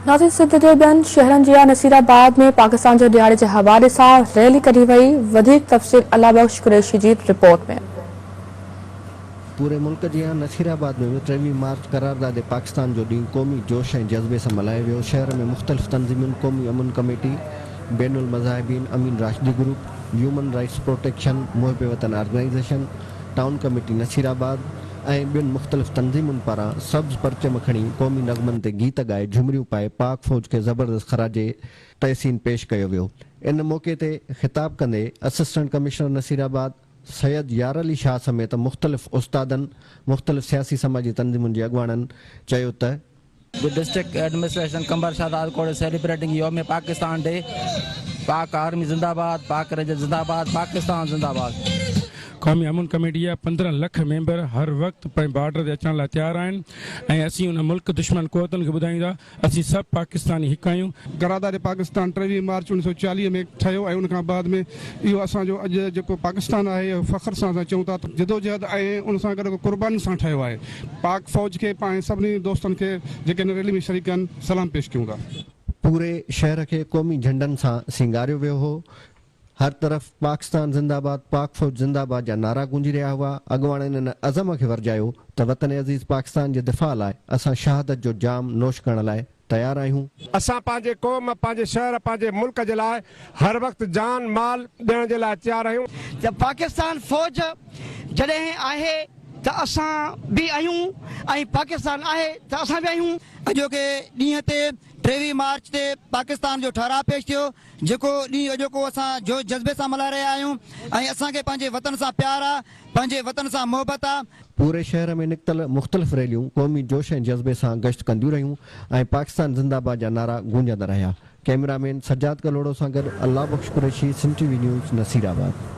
ناظرين سنڌ جي ٻين شهرن جيان نصير آباد ۾ پاڪستان جي ڏهاڙي جي حوالي سان ريلي ڪڍي وئي، وڌيڪ تفصيل الله بخش قريشي جي رپورٽ ۾. پوري ملڪ جيان نصير آباد ۾ به 23 مارچ قرارداد پاڪستان جو ڏينهن قومي جوش ۽ جذبي سان ملهايو ويو، شهر ۾ مختلف تنظيمن قومي امن ڪميٽي، بين المذاهبين Amin Rashdi group, human rights protection, Muhib Watan organisation, town committee Nasirabad ۽ ٻين مختلف تنظيمن پاران سبز پرچم کڻي قومي نغمن تي گيت ڳائي جهمريون پائي پاڪ فوج کي زبردست خراج تحسين پيش ڪيو ويو. ان موقعي تي خطاب ڪندي اسسٽنٽ ڪمشنر نصيرآباد سيد يار علي شاهه سميت مختلف استادن، مختلف سياسي سماجي تنظيمن جي اڳواڻن چيو ته، The district administration Qambar Shahdadkot is celebrating Youm Pakistan Day Pak army زنده باد پاڪ رينجرز زنده باد پاڪستان زنده باد. قومي امن ڪميٽي جا 15 لک ميمبر هر وقت پنهنجي بارڊر تي اچڻ لاء تيار آهن ۽ اسين ان ملڪ دشمن قوتن کي ٻڌايون ٿا اسين سڀ پاڪستاني هڪ آهيون. قرارداد پاڪستان 23 مارچ 1940 ۾ ٺهيو ۽ ان کان بعد ۾ اهو اسان جو اڄ جيڪو پاڪستان آهي اهو فخر سان اسان چئون ٿا ته جدوجهد ۽ ان سان گڏ قربانين سان ٺهيو آهي. پاڪ فوج کي پنهنجي سڀني دوستن کي جيڪي هن ريلي ۾ شريڪ آهن سلام پيش ڪيون ٿا. پوري شهر کي قومي جهنڊن سان سينگاريو ويو هو. هر طرف پاڪستان زنده آباد، پاڪ فوج زنده آباد جا نعرا گونجي رهيا هئا. اڳواڻن ان عزم کي ورجايو ته وطن عزيز پاڪستان جي دفاع لاء اسان شهادت جو جام نوش ڪرڻ لاء تيار آهيون. اسان پنهنجي قوم، پنهنجي شهر، پنهنجي ملڪ جي لاء هر وقت جان مال ڏيڻ جي لاء تيار آهيون. ته پاڪستان فوج جڏهن آهي ته اسان به آهيون ۽ پاڪستان آهي ته اسان به آهيون. اڄوڪي ڏينهن تي 23 مارچ تي پاڪستان جو ٺهراء پيش ٿيو جيڪو ڏينهن اڄوڪو اسان جوش جذبي سان ملهائي رهيا آهيون ۽ اسان کي پنهنجي وطن سان پيار آ پنهنجي وطن سان محبت آ. پوري شهر ۾ نڪتل مختلف ريليون قومي جوش ۽ جذبي سان گشت ڪنديون رهيون ۽ پاڪستان زنده باد جا نعرا گونجندا رهيا. ڪئميرا مين سجاد ڪلهوڙو سان گڏ Allah Bakhsh Qureshi, Sindh T V news, Nasirabad.